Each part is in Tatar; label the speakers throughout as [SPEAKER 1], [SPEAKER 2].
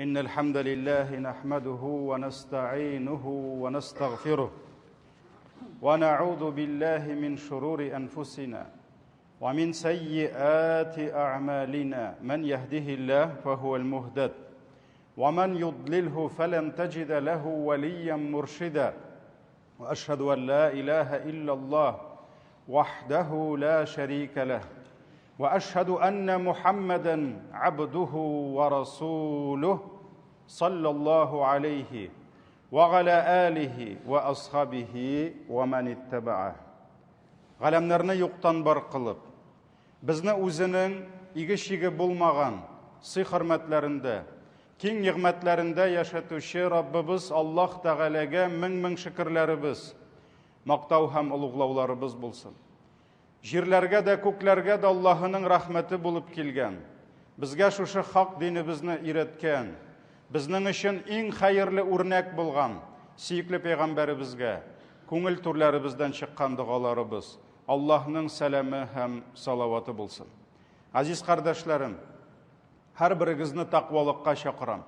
[SPEAKER 1] إن الحمد لله نحمده ونستعينه ونستغفره ونعوذ بالله من شرور أنفسنا ومن سيئات أعمالنا من يهده الله فهو المهتد ومن يضلله فلن تجد له وليا مرشدا وأشهد أن لا إله إلا الله وحده لا شريك له واشهد ان محمدا عبده ورسوله صلى الله عليه وعلى اله واصحابه ومن اتبعه Галәмнәрне юктан бар кылып, безне үзенең иге-чиге булмаган сый-хөрмәтләрендә, киң нигъмәтләрендә яшәтүче Раббыбыз Аллаһ Тәгаләгә мең-мең шөкерләребез, мактау һәм олуглауларыбыз булсын. Җирләргә дә, күкләргә дә Аллаһының рәхмәте булып килгән, безгә шушы хак динебезне өйрәткән, безнең өчен иң хәерле үрнәк булган сөекле пәйгамбәребезгә күңел түрләребездән чыккан догаларыбыз, Аллаһның сәламе һәм салаваты булсын. Газиз кардәшләрем, һәрберегезне тәкъвалыкка чакырам.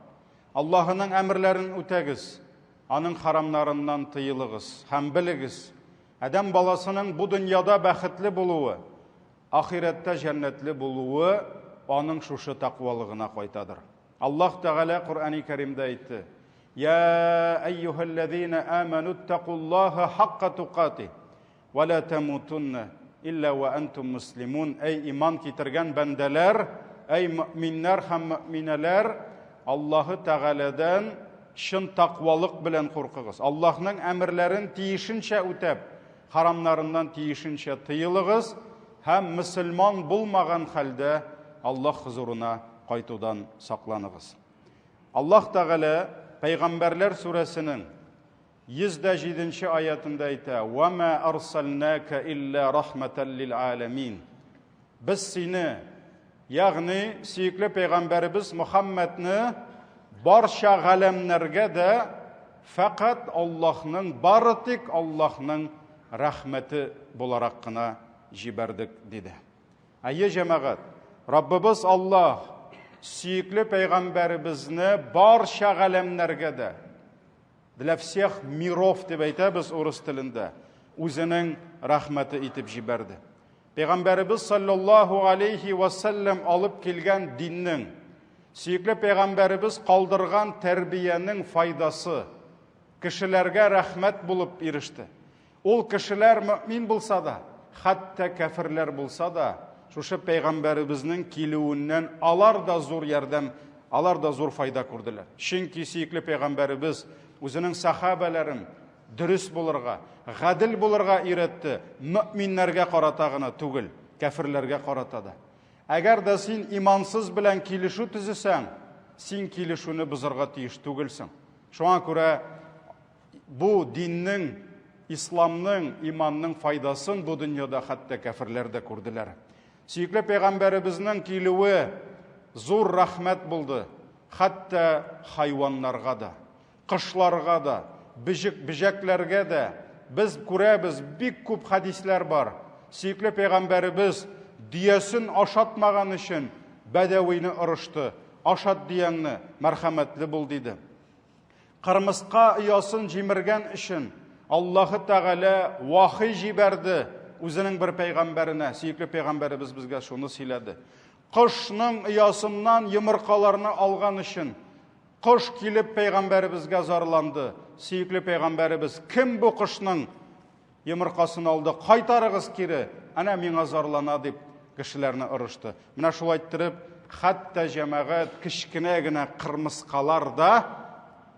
[SPEAKER 1] Аллаһының әмерләрен үтәгез, аның харамнарыннан тыелыгыз һәм белегез, Адәм баласының бу дөньяда бәхетле булуы, ахирәттә җәннәтле булуы аның шушы тәкъвалыгына кайтадыр. Аллаһ Тәгалә Коръәни Кәримдә әйтте: "Я әйюһәлләзина аману тәкуллаһа хакка тукати ва ла тамутунна илля ва антум муслимун." Әй иман китергән бәндәләр, әй мөэминнәр һәм мөэминәләр, Аллаһы Тәгаләдән чын тәкъвалык белән куркыгыз. Аллаһның әмерләрен тиешенчә үтәп, харамнарыннан тиешенчә тыелыгыз һәм мөселман булмаган хәлдә Аллаһ хозурына кайтудан сакланыгыз. Аллаһ Тәгалә Пәйгамбәрләр сүрәсенең 107 нче аятында әйтә: "Ва ма арсалнака илля рахматан лил аламин". Без сине, ягъни сөекле пәйгамбәребез Мөхәммәдне барча галәмнәргә дә фәкать Аллаһның, бары тик Аллаһның рәхмәте буларак кына җибәрдек, диде. Әйе, җәмәгать, Раббыбыз Аллаһ сөекле пәйгамбәребезне барча галәмнәргә дә, для всех миров дип әйтәбез урыс телендә, үзенең рәхмәте итеп җибәрде. Пәйгамбәребез саллаллаһу алейхи ва саллям алып килгән диннең, сөекле пәйгамбәребез калдырган тәрбиянең файдасы кешеләргә рәхмәт булып иреште. Ул кешеләр мөмин булса да, хәтта кәферләр булса да, шушы пәйгамбәребезнең килүеннән алар да зур ярдәм, алар да зур файда күрделәр. Чөнки сөекле пәйгамбәребез үзенең сахабәләрен дөрес булырга, гадел булырга өйрәтте, мөминнәргә карата гына түгел, кәферләргә карата да. Әгәр дә син имансыз белән килешү төзесәң, син килешүне бозарга тиеш түгелсең. Шуңа күрә бу диннең, исламның, иманның файдасын бу дөньяда хәтта кәферләр дә күрделәр. Сөекле пәйгамбәребезнең килүе зур рәхмәт булды, хәтта хайваннарга да, кошларга да, бөҗек, бөҗәкләргә дә. Без күрәбез, бик күп хәдисләр бар. Сөекле пәйгамбәребез дөясен ашатмаган өчен бәдәвине орышты. Ашат дөяңне, мәрхәмәтле бул, диде. Кырмыска оясын җимергән өчен Аллаһы Тәгалә вахи җибәрде үзенең бер пәйгамбәренә. Сөекле пәйгамбәребез безгә шуны сөйләде. Кошның оясыннан йомыркаларны алган өчен кош килеп пәйгамбәребезгә зарланды. Сөекле пәйгамбәребез, кем бу кошның Йомыркасын алды, кайтарыгыз кире, әнә миңа зарлана, дип кешеләрне орышты. Менә шулай иттереп, хәтта җәмәгать кечкенә генә кырмыскалар да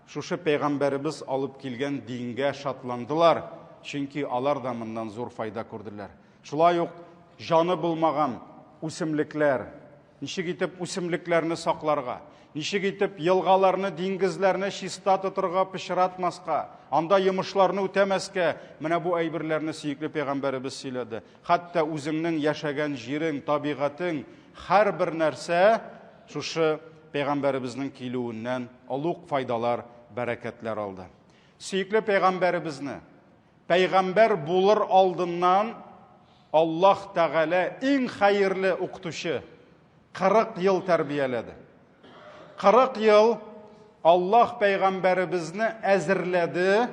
[SPEAKER 1] шушы пәйгамбәребез алып килгән дингә шатландылар, чөнки алар да моннан зур файда күрделәр. Шулай ук җаны булмаган үсемлекләр, Ничек итеп үсемлекләрне сакларга, ничек итеп елгаларны, диңгезләрне чиста тотырга, пычратмаска, анда йомышларны үтәмәскә, менә бу әйберләрне сөекле пәйгамбәребез сөйләде. Хәтта үзеңнең яшәгән җирең, табигатең, һәрбер нәрсә шушы пәйгамбәребезнең килүеннән олуг файдалар, бәрәкәтләр алды. Сөекле пәйгамбәребезне пәйгамбәр булыр алдыннан Аллаһ Тәгалә иң хәерле укытучы 40 ел тәрбияләде. 40 ел Аллаһ пәйгамбәребезне әзерләде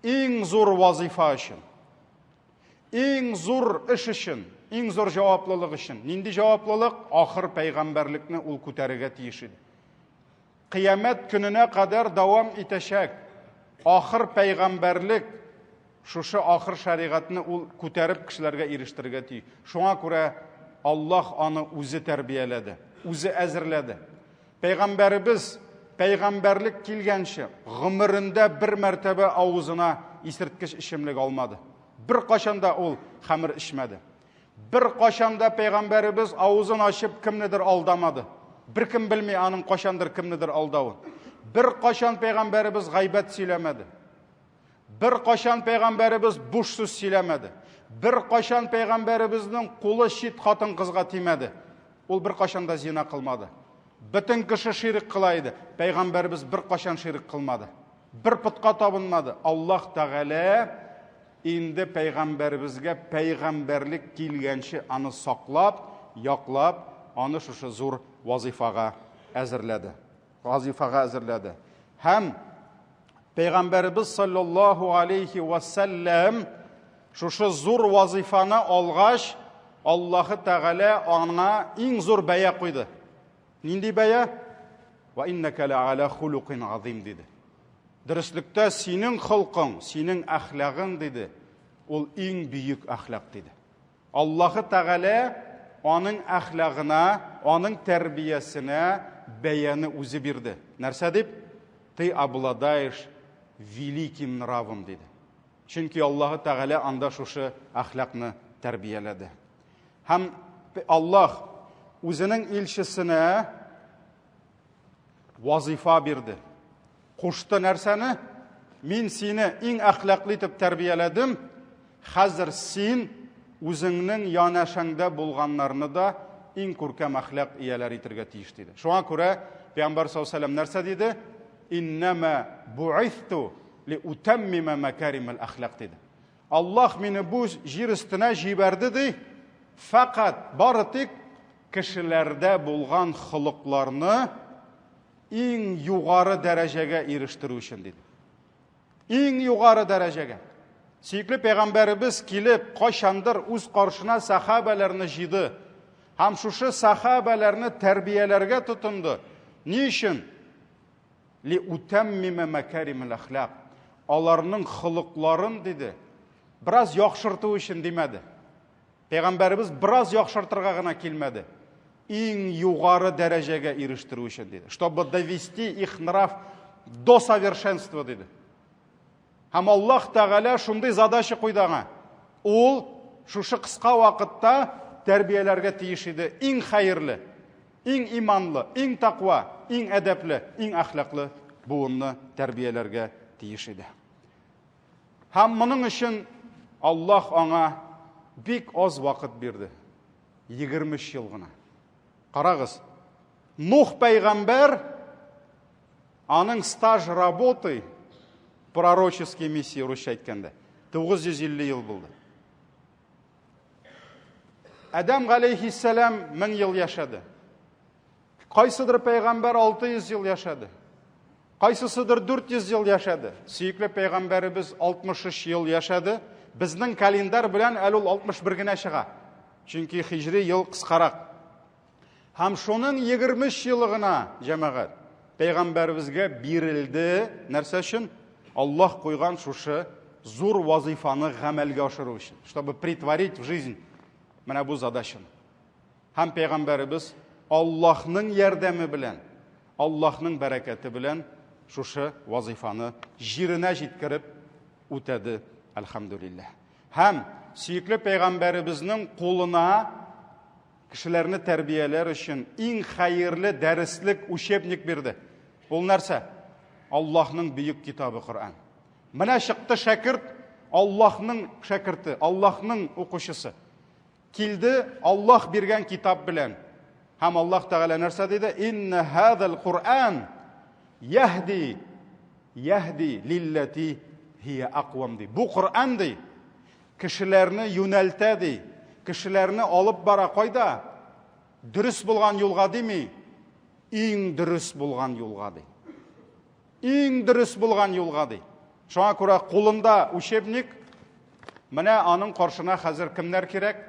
[SPEAKER 1] иң зур вазифа өчен. Иң зур эш өчен, иң зур җаваплылык өчен. Нинди җаваплылык? Ахыр пәйгамбәрлекне ул күтәрергә тиеш иде. Кыямәт көненә кадәр дәвам итәчәк. Ахыр пәйгамбәрлек шушы ахыр шәригатьне ул күтәреп кешеләргә ирештерергә тиеш. Шуңа күрә Аллаһ аны үзе тәрбияләде, үзе әзерләде. Пәйгамбәребез пәйгамбәрлек килгәнче гомерендә бер мәртәбә авызына исерткеч эчемлек алмады. Бер кашан да ул хәмер эчмәде. Бер кашан да пәйгамбәребез авызын ачып кемнедер алдамады. Беркем белми аның кашандыр кемнедер алдавын. Бер кашан пәйгамбәребез гайбәт сөйләмәде. Бер кашан пәйгамбәребез буш сүз сөйләмәде. Бер кашан пәйгамбәребезнең кулы чит хатын-кызга тимәде. Ул бер кашан да зина кылмады. Бөтен кеше ширк кыла иде. Пәйгамбәребез бер кашан ширк кылмады. Бер потка табынмады. Аллаһ Тәгалә инде пәйгамбәребезгә пәйгамбәрлек килгәнче аны саклап, яклап, аны шушы зур вазифага әзерләде. Вазифага әзерләде. Һәм пәйгамбәребез саллаллаһу алейхи ва сәлләм шушы зур вазифаны алгач, Аллаһы Тәгалә аңа иң зур бәя куйды. Нинди бәя? Ва иннәкә ләаля хулукин азим диде. Дөреслектә синең холкың, синең әхлагың диде. Ул иң бөек әхлак диде. Аллаһы Тәгалә аның әхлагына, аның тәрбиясенә бәяне үзе бирде. Нәрсә дип? Ты обладаешь великим нравом диде. Чөнки Аллаһы Тәгалә анда шушы әхлакны тәрбияләде. Һәм Аллаһ үзенең илчесенә вазифа бирде. Кушты нәрсәне? Мин сине иң әхлаклы итеп тәрбияләдем. Хәзер син үзеңнең янәшәңдә булганнарны да иң күркәм әхлак ияләре итергә тиеш диде. Шуңа күрә Пәйгамбәр саллаллаһу алейһи вәсәлләм нәрсә диде? Иннама бу'исту ли утаммима макаримал әхлак диде. Аллаһ мине бу җир өстенә җибәрде ди, фәкать бары тик кешеләрдә булган холыкларны иң югары дәрәҗәгә ирештерү өчен диде. Иң югары дәрәҗәгә. Сөекле пәйгамбәребез килеп, кайчандыр үз каршына сахабәләрне җыйды. Һәм шушы сахабәләрне тәрбияләргә тотынды. Ни өчен? Ли утәммиме мәкәримел әхлак. Аларның холыкларын, диде, бераз яхшырту өчен димәде. Пәйгамбәребез бераз яхшыртырга гына килмәде. Иң югары дәрәҗәгә ирештерү өчен, диде. Чтобы довести их нрав до совершенства, диде. Һәм Аллаһ Тәгалә шундый задача куйды аңа. Ул шушы кыска вакытта тәрбияләргә тиеш иде иң хәерле, иң иманлы, иң таква, иң әдәпле, иң әхлаклы буынны тәрбияләргә тиеш иде. Һәм моның өчен Аллаһ аңа бик аз вакыт бирде. 23 ел гына. Карагыз, Нух пәйгамбәр аның стаж работы пророческий миссия русча әйткәндә 950 ел булды. Адәм галәйһиссәлам 1000 ел яшәде. Кайсыдыр пәйгамбәр 600 ел яшәде. Кайсысыдыр 400 ел яшәде. Сөекле пәйгамбәребез 63 ел яшәде. Безнең календарь белән әле ул 61 генә чыга. Чөнки хиҗри ел кыскарак. Һәм шуның 23 елы гына, җәмәгать, пәйгамбәребезгә бирелде. Нәрсә өчен? Аллаһ куйган шушы зур вазифаны гамәлгә ашыру өчен, чтобы притворить в жизнь менә бу задачаны. Һәм пәйгамбәребез Аллаһның ярдәме белән, Аллаһның бәрәкәте белән шушы вазифаны җиренә җиткереп үтәде, әлхәмдүлилләһ. Һәм сөекле пәйгамбәребезнең кулына кешеләрне тәрбияләр өчен иң хәерле дәреслек, учебник бирде. Ул нәрсә? Аллаһның бөек китабы Коръән. Менә чыкты шәкерт, Аллаһның шәкерте, Аллаһның укучысы. Килде Аллаһ биргән китап белән. Һәм Аллаһ Тәгалә нәрсә диде? Инна хазал Куръан яһди яһди лиллати һия аквам ди. Бу Коръән ди кешеләрне юнәлтә ди. Кешеләрне алып бара кайда? Дөрес булган юлга дими, иң дөрес булган юлга ди. Иң дөрес булган юлга ди. Шуңа күрә кулында учебник, менә аның каршына хәзер кемнәр кирәк?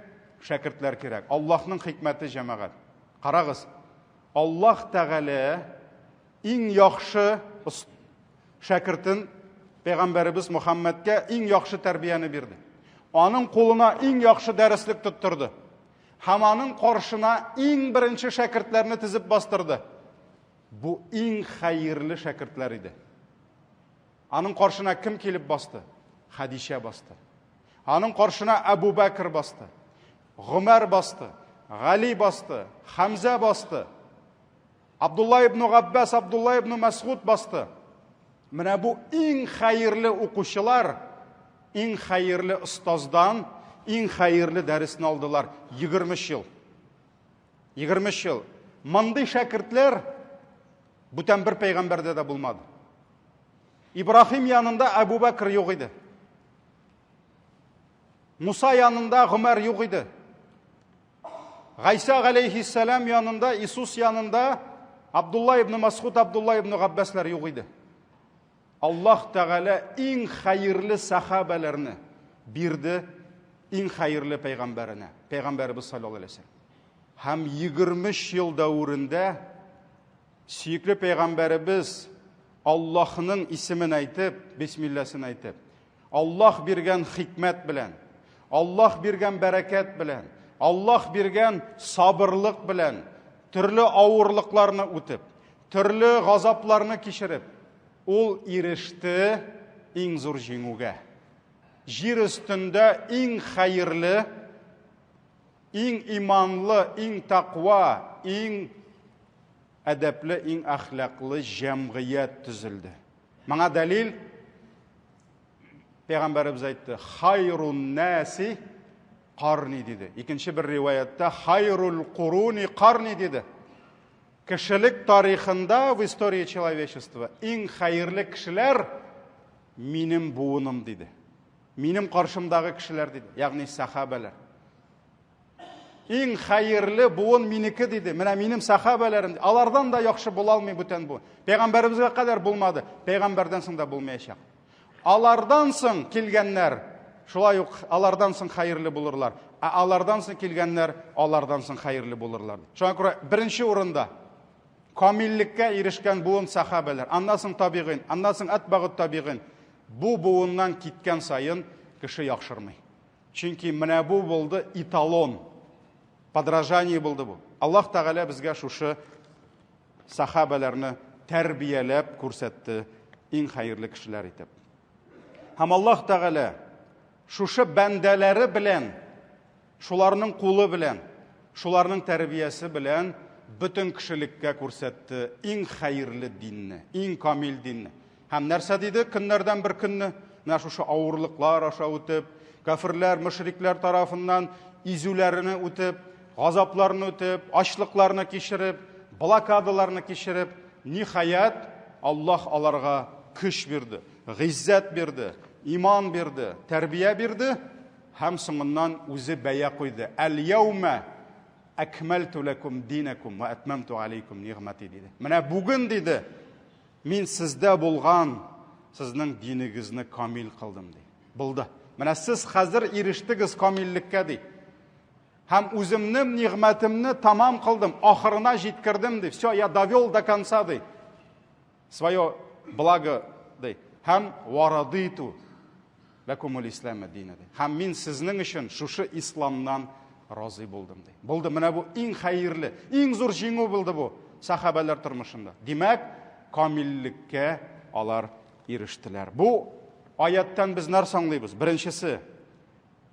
[SPEAKER 1] Шәкертләр кирәк. Аллаһның хикмәте җәмәгать. Карагыз, Аллаһ Тәгалә иң яхшы шәкертен пәйгамбәребез Мөхәммәдкә иң яхшы тәрбияне бирде. Аның кулына иң яхшы дәреслек тоттырды. Һәм аның каршына иң беренче шәкертләрне тезеп бастырды. Бу иң хәерле шәкертләр иде. Аның каршына кем килеп басты? Хәдичә басты. Аның каршына Әбу Бәкр басты. Гомәр басты. Гали басты. Хамза басты. Абдулла ибн Габбас, Абдулла ибн Мәсгуд басты. Менә бу иң хәерле укучылар, иң хәерле остаздан, иң хәерле дәресне алдылар 23 ел. 23 ел. Мондый шәкертләр бүтән бер пәйгамбәрдә дә булмады. Ибраһим янында Әбу Бәкр юк иде. Муса янында Гомәр юк иде. Гайса галәйһиссәлам янында, Иисус янында Абдулла ибн Масхуд, Абдулла ибн Габбаслар юк иде. Аллаһ Тәгалә иң хәерле сахабәләрне бирде иң хәерле пәйгамбәренә, пәйгамбәребез саллаллаһу алейһи вәсәлләм. Һәм 23 ел дәверендә сөекле пәйгамбәребез Аллаһның исемен әйтеп, бисмилласын әйтеп, Аллаһ биргән хикмәт белән, Аллаһ биргән бәрәкәт белән, Аллаһ биргән сабырлык белән төрле авырлыкларны үтеп, төрле газапларны кичереп, ул иреште иң зур җиңүгә. Җир өстендә иң хәерле, иң иманлы, иң тәкъва, иң әдәпле, иң әхлаклы җәмгыять төзелде. Моңа дәлил Пәйгамбәребез әйтте, хайрун наси карни диде. Икенче бер риваятта хайрул куруни карни диде. Кешелек тарихында в истории человечества иң хәерле кешеләр минем буыным диде. Минем каршымдагы кешеләр диде, ягъни сахабәләр. Иң хәерле буын минеке диде. Менә минем сахабәләрем. Алардан да яхшы була алмый бүтән бу. Пәйгамбәребезгә кадәр булмады. Пәйгамбәрдән соң да булмаячак. Алардан соң килгәннәр шулай ук алардан соң хәерле булырлар. Ә алардан соң килгәннәр алардан соң хәерле булырлар. Шуңа күрә беренче урында камиллеккә ирешкән буын сахабәләр, аннан соң табигыйн, аннан соң әтбагут табигыйн. Бу буыннан киткән саен кеше яхшырмый. Чөнки менә бу булды эталон. Подражание булды бу. Аллаһ Тәгалә безгә шушы сахабәләрне тәрбияләп күрсәтте иң хәерле кешеләр итеп. Һәм Аллаһ Тәгалә шушы бәндәләре белән, шуларның кулы белән, шуларның тәрбиясе белән бөтен кешелеккә күрсәтте иң хәерле динне, иң камил динне. Һәм нәрсә диде көннәрдән бер көнне? Менә шушы авырлыклар аша үтеп, кафирләр, мөшрикләр тарафыннан изүләрне үтеп, газапларны үтеп, ачлыкларны кичереп, блокадаларны кичереп, ниһаять, Аллаһ аларга көч бирде, гыйззәт бирде, иман бирде, тәрбия бирде һәм соңыннан үзе бәя куйды. Әл-яумә әкмәлту ләкум динәкум ва әтмәмту алейкум нигъмәти диде. Менә бүген диде, Мин сездә булган сезнең динегезне камил кылдым, ди. Булды. Менә сез хәзер ирештегез камиллеккә, ди. Һәм үземнең нигъмәтемне тамам кылдым, ахырына җиткердем, ди. Все, я довел до конца, ди. Свое благо, ди. Һәм варадиту ләкумул ислам дине, ди. Һәм мин сезнең өчен шушы исламнан разый булдым, ди. Булды, менә бу иң хәерле, иң зур җиңү булды бу сахабәләр тормышында. Димәк, камиллеккә алар ирештеләр. Бу аяттан без нәрсә аңлыйбыз? Беренчесе,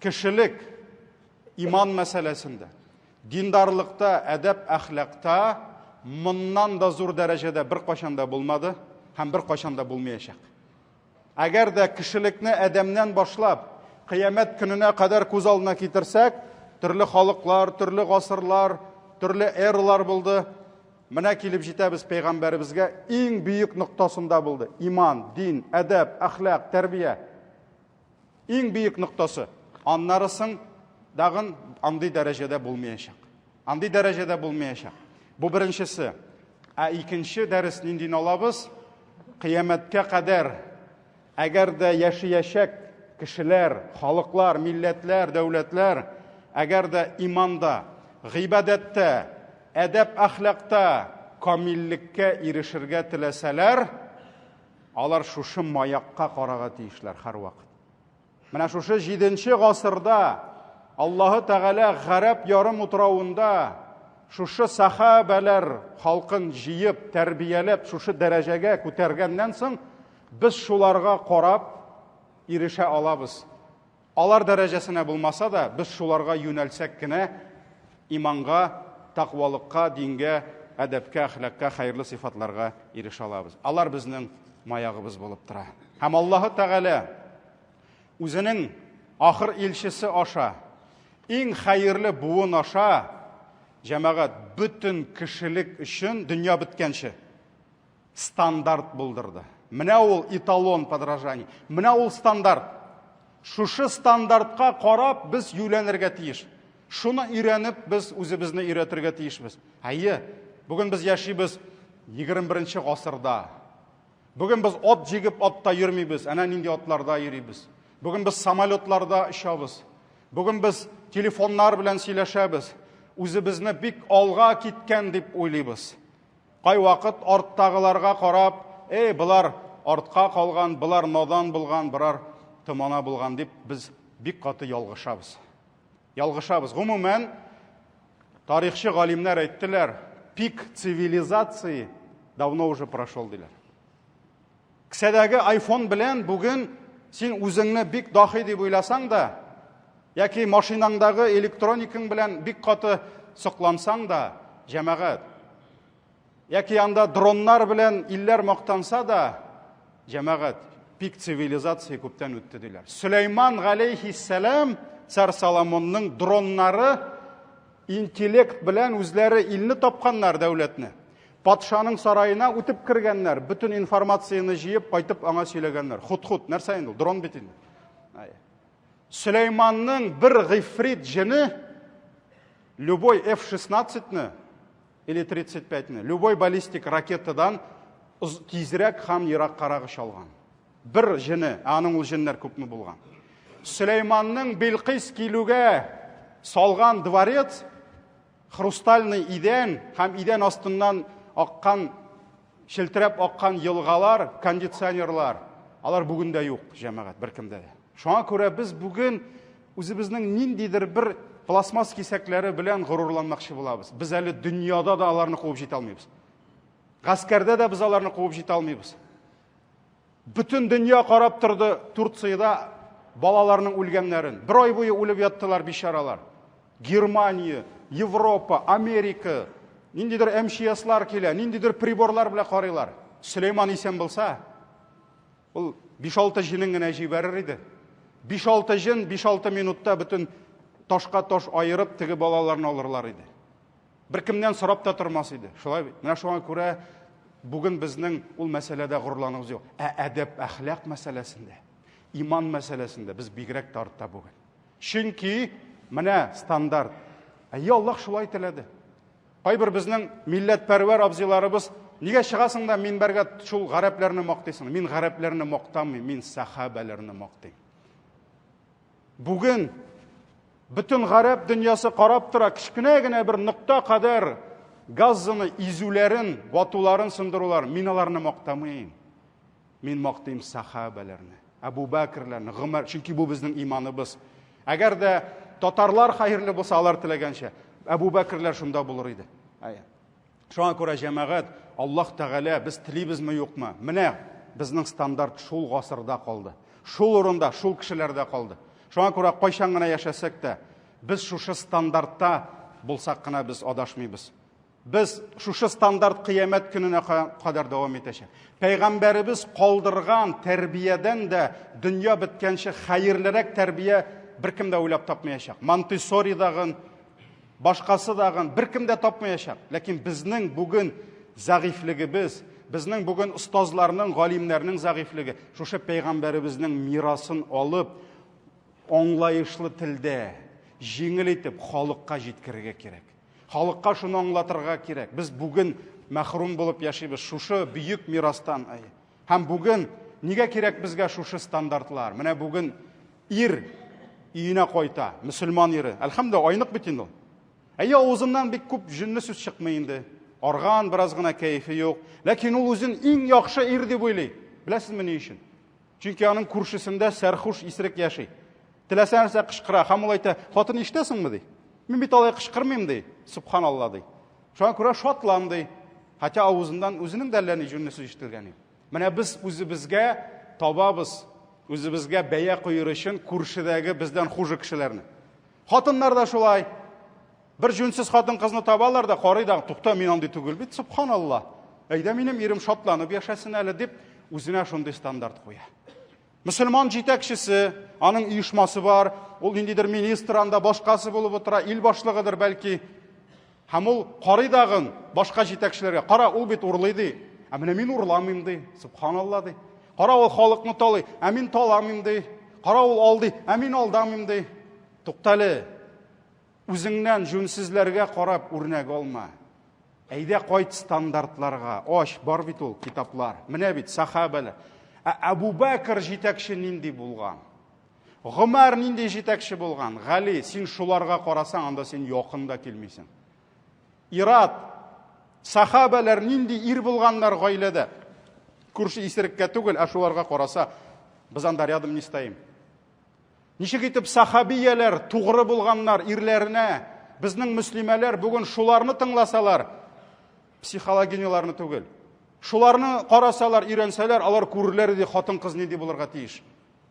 [SPEAKER 1] кешелек иман мәсьәләсендә, диндарлыкта, әдәп әхлакта моннан да зур дәрәҗәдә беркайчан да булмады һәм беркайчан да булмаячак. Әгәр дә кешелекне адәмнән башлап, кыямәт көненә кадәр күз алдына китерсәк, төрле халыклар, төрле гасырлар, төрле эралар булды. Менә килеп җитәбез пәйгамбәребезгә иң бөек ноктасында булды. Иман, дин, әдәп, әхлак, тәрбия. Иң бөек ноктасы. Аннары соң дагын андый дәрәҗәдә булмаячак. Андый дәрәҗәдә булмаячак. Бу беренчесе. Ә икенче дәрес ниндине алабыз? кыямәткә кадәр әгәр дә яшәячәк кешеләр, халыклар, милләтләр, дәүләтләр, әгәр дә иманда, гыйбадәттә, әдәп-әхлакта камиллеккә ирешергә теләсәләр, алар шушы маякка карарга тиешләр һәрвакыт. Менә шушы 7 гасырда Аллаһы Тәгалә Гарәп ярым утравында шушы сахабәләр халкын җыеп, тәрбияләп, шушы дәрәҗәгә күтәргәннән соң, без шуларга карап ирешә алабыз. Алар дәрәҗәсенә булмаса да, без шуларга юнәлсәк кенә иманга, тәкъвалыкка, дингә, әдәпкә, әхлакка, хәерле сыйфатларга ирешә алабыз. Алар безнең маягыбыз булып тора. Һәм Аллаһы Тәгалә үзенең ахыр илчесе аша, иң хәерле буын аша, җәмәгать, бөтен кешелек өчен дөнья беткәнче стандарт булдырды. Менә ул эталон подражания. Менә ул стандарт. Шушы стандартка карап без юләнергә тиеш. Шуны өйрәнеп без үзебезне өйрәтергә тиешбез. Әйе, бүген без яшибез 21 гасырда. Бүген без ат җигеп атта йөрмибез, әнә нинди атларда йөрибез. Бүген без самолетларда очабыз. Бүген без телефоннар белән сөйләшәбез. Үзебезне бик алга киткән дип уйлыйбыз. Кайвакыт арттагыларга карап, эй, болар артка калган, болар надан булган, берар томана булган дип без бик каты ялгышабыз. Ялгышабыз. Гомумән, тарихчы галимнәр әйттеләр, пик цивилизации давно уже прошел, диләр. Кесәдәге iPhone белән бүген син үзеңне бик дахи дип уйласаң да, яки машинаңдагы электроникаң белән бик каты соклансаң да, җәмәгать, яки анда дроннар белән илләр мактанса да, җәмәгать, пик цивилизации күптән үтте диләр. Сөләйман галәйһиссәлам, царь Соломонның дроннары интеллект белән үзләре илне тапканнар, дәүләтне. Патшаның сараена үтеп кергәннәр, бөтен информацияне җыеп, кайтып аңа сөйләгәннәр. Худ-худ, нәрсә инде ул? Дрон бит инде. Сөләйманның бер гыйфрит җене любой F-16-ны или 35-ны, любой баллистик ракетадан тизрәк һәм ераккарак оча алган. Бер җене, ә аның ул җеннәр күпме булган. Сөләйманның Билкис килүгә салган дворец хрустальный идән һәм идән астыннан аккан, челтерәп аккан елгалар, кондиционерлар, алар бүген дә юк, җәмәгать, беркемдә дә. Шуңа күрә без бүген үзебезнең ниндидер бер пластмасс кисәкләре белән горурланмакчы булабыз. Без әле дөньяда да аларны куып җитә алмыйбыз. Гаскәрдә дә без аларны куып җитә алмыйбыз. Бөтен дөнья карап торды Турциядә балаларның үлгәннәрен. Бер ай буе үлеп яттылар бичаралар. Германия, Европа, Америка, ниндидер МЧСлар килә, ниндидер приборлар белән карыйлар. Сөләйман исән булса, ул 5-6 җенен генә җибәрер иде. 5-6 җен 5-6 минутта бөтен ташка таш аерып теге балаларны алырлар иде. Беркемнән сорап та тормас иде. Шулай бит. Менә шуңа күрә бүген безнең ул мәсьәләдә горурлануыбыз юк. Ә әдәп, әхлак мәсьәләсендә, иман мәсьәләсендә без бигрәк тә артта бүген. Чөнки менә стандарт. Әйе, Аллаһ шулай теләде. Кайбер безнең милләтпәрвәр абзыйларыбыз, нигә чыгасың да минбәргә шул гарәпләрне мактыйсың? Мин гарәпләрне мактамыйм, мин сахабәләрне мактыйм. Бүген бөтен гарәп дөньясы карап тора, кечкенә генә бер нокта кадәр Газзаны изүләрен, ватуларын, сындыруларын. Мин аларны мактамыйм. Мин мактыйм сахабәләрне, Әбу Бәкерләрне, Гомәр, чөнки бу безнең иманыбыз. Әгәр дә татарлар хәерле булса, алар теләгәнчә, Әбу Бәкерләр шунда булыр иде. Әйе. Шуңа күрә, җәмәгать, Аллаһ Тәгалә, без телибезме, юкмы? Менә безнең стандарт шул гасырда калды. Шул урында, шул кешеләрдә калды. Шуңа күрә кайчан гына яшәсәк тә, без шушы стандартта булсак кына без адашмыйбыз. Без шушы стандарт кыямәт көненә кадәр дәвам итәчәк. Пәйгамбәребез калдырган тәрбиядән дә дөнья беткәнче хәерлерәк тәрбия беркем дә уйлап тапмаячак. Монтессоридагын, Башкасы дагын беркем дә тапмаячак. Ләкин безнең бүген зәгыйфьлегебез, безнең бүген остазларның, галимнәрнең зәгыйфьлеге, шушы пәйгамбәребезнең мирасын алып, аңлаешлы телдә, җиңел итеп халыкка җиткерергә кирәк. Халыкка шуны аңлатырга кирәк. Без бүген мәхрүм булып яшибез шушы бөек мирастан. Һәм бүген нигә кирәк безгә шушы стандартлар? Менә бүген ир өенә кайта, мөселман ире. Әлхәмдүлилләһ, айнык бит инде ул. Әйе, авызыннан бик күп җүнле сүз чыкмый инде. Арган, бераз гына кәефе юк. Ләкин ул үзен иң яхшы ир дип уйлый. Беләсезме ни өчен? Чөнки аның күршесендә сәрхуш исерек яши. Теләсә нәрсә кычкыра һәм ул әйтә, хатын ишетәсеңме ди. Мин бит алай кычкырмыйм ди. Субханалла ди. Шуңа күрә шатлан ди. Хотя авызыннан үзенең дә әллә ни җүнле сүз ишетелгән юк. Менә без үзебезгә табабыз, үзебезгә бәя куер өчен күршедәге бездән хуже кешеләрне. Хатыннар да шулай. Бер җүнсез хатын-кызны табалар да, карый да, тукта, мин андый түгел бит, субханалла. Әйдә минем ирем шатланып яшәсен әле дип, үзенә шундый стандарт куя. Мөселман җитәкчесе, аның оешмасы бар, ул ниндидер министр анда башкасы булып утыра, ил башлыгыдыр бәлки. Һәм ул карый дагын башка җитәкчеләргә, кара, ул бит урлый ди. Ә менә мин урламыйм ди. Субханалла ди. Кара, ул халыкны талый, ә мин таламыйм ди. Кара, ул алдый, ә мин алдамыйм ди. Туктале. Үзеңнән җүнсезләргә карап үрнәк алма. Әйдә кайт стандартларга. Ач, бар бит ул китаплар. Менә бит сахабәләр. Ә Әбу Бәкр җитәкче нинди булган? Гомәр нинди җитәкче булган? Гали, син шуларга карасаң, анда син якын да килмисең. Ират, сахабәләр нинди ир булганнар гаиләдә? Күрше исереккә түгел, ә шуларга караса, без анда рядом не стоим. Ничек итеп сахабияләр тугры булганнар ирләренә, безнең мөслимәләр бүген шуларны тыңласалар, психологиняларны түгел. Шуларны карасалар, өйрәнсәләр, алар күрерләр иде хатын-кыз нинди булырга тиеш.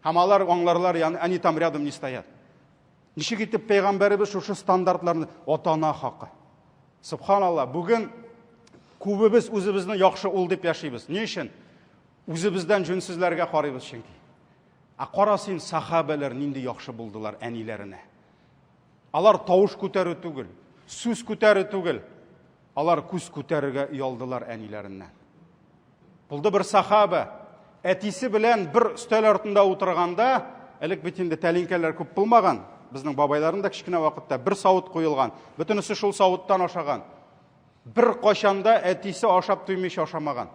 [SPEAKER 1] Һәм алар аңларлар, они там рядом не стоят. Ничек итеп пәйгамбәребез шушы стандартларны ата-ана хакы. Субханалла, бүген күбебез үзебезне яхшы ул дип яшибез. Ни өчен? Үзебездән җүнсезләргә карыйбыз чөнки. Ә кара син, сахабәләр нинди яхшы булдылар әниләренә. Алар тавыш күтәрү түгел, сүз күтәрү түгел. Алар күз күтәрергә оялдылар әниләреннән. Булды бер сахаба, әтисе белән бер өстәл артында утырганда, элек бит инде тәлинкәләр күп булмаган, безнең бабайларның да кечкенә вакытта бер савыт куелган, бөтенесе шул савыттан ашаган. Бер кайчанда әтисе ашап туймыйча ашамаган.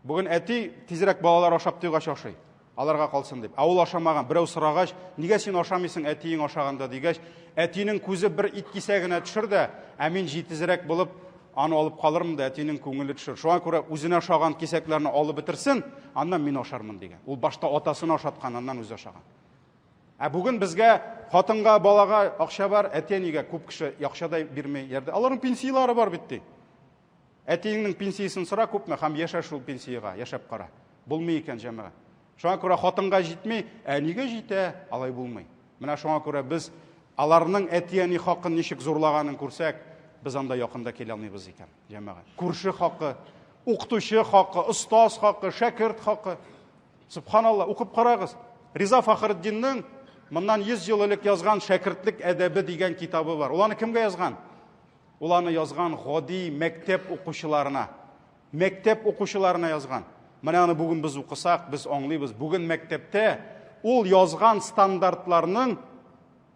[SPEAKER 1] Бүген әти тизрәк балалар ашап туйгач ашый. Аларга калсын дип. Ә ул ашамаган. Берәү сорагач, нигә син ашамыйсың әтиең ашаганда дигәч, әтинең күзе бер ит кисәгенә төшер дә, ә мин җитезрәк булып аны алып калырмын да әтинең күңеле төшер. Шуңа күрә үзенә ашаган кисәкләрне алып бетерсен, аннан мин ашармын дигән. Ул башта атасын ашаткан, аннан үзе ашаган. Ә бүген безгә хатынга, балага акча бар, әти-әнигә күп кеше акча да бирми. Аларның пенсияләре бар бит ди. Әтиеңнең пенсиясен сора күпме һәм яшә шул пенсиягә, яшәп кара. Булмый икән, җәмәгать. Шуңа күрә хатынга җитми, әнигә җитә, алай булмый. Менә шуңа күрә без аларның әти-әни хакын ничек зурлаганын күрсәк, без анда якында килә алмыйбыз икән, җәмәгать. Күрше хакы, укытучы хакы, остаз хакы, шәкерт хакы. Субханалла, укып карагыз. Риза Фахретдинның моннан 100 ел элек язган Шәкертлек әдәбе дигән китабы бар. Ул аны кемгә язган? Ул аны язган гади мәктәп укучыларына. Мәктәп укучыларына язган. Менә аны бүген без укысак, без аңлыйбыз. Бүген мәктәптә ул язган стандартларның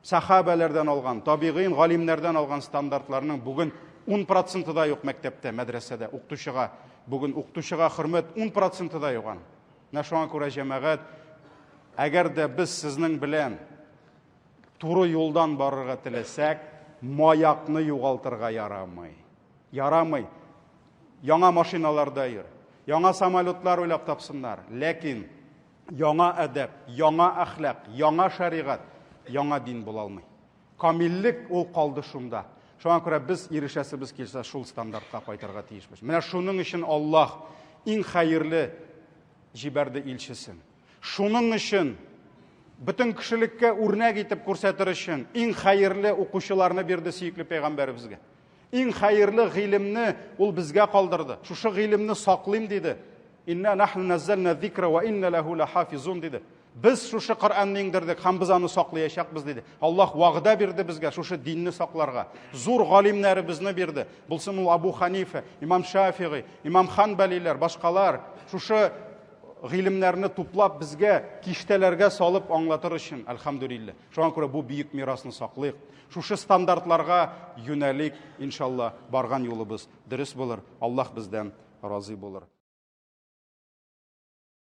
[SPEAKER 1] сахабәләрдән алган, табигыйн галимнәрдән алган стандартларның бүген 10 проценты да юк мәктәптә, мәдрәсәдә, укытучыга. Бүген укытучыга хөрмәт 10 проценты да юк аның. Менә шуңа күрә җәмәгать, әгәр дә без сезнең белән Туры юлдан барырга теләсәк, маякны югалтырга ярамый. Ярамый. Яңа машиналарда йөр. Яңа самолетлар уйлап тапсыннар. Ләкин яңа әдәп, яңа әхлак, яңа шәригать, яңа дин була алмый. Камиллек ул калды шунда. Шуңа күрә без ирешәсебез килсә, шул стандартка кайтырга тиешбез. Менә шуның өчен Аллаһ иң хәерле җибәрде илчесен. Шуның өчен бөтен кешелеккә үрнәк итеп күрсәтер өчен иң хәерле укучыларны бирде сөекле пәйгамбәребезгә. Иң хәерле гыйлемне ул безгә калдырды. Шушы гыйлемне саклыйм диде. Инна нахну наzzalna зикра ва инна лаху лахафизун диде. Без шушы Коръәнне иңдердек һәм без аны саклаячакбыз диде. Аллаһ вәгъдә бирде безгә шушы динне сакларга. Зур галимнәребезне бирде. Булсын ул Абу Ханифа, Имам Шафигый, Имам Ханбалиләр, башкалар. Шушы гыйлемнәрне туплап безгә киштәләргә салып аңлатыр өчен, әлхәмдүлилләһ. Шуңа күрә бу бөек мирасны саклыйк. Шушы стандартларга юнәлик, иншалла, барган юлыбыз дөрес булыр. Аллаһ бездән разый булыр.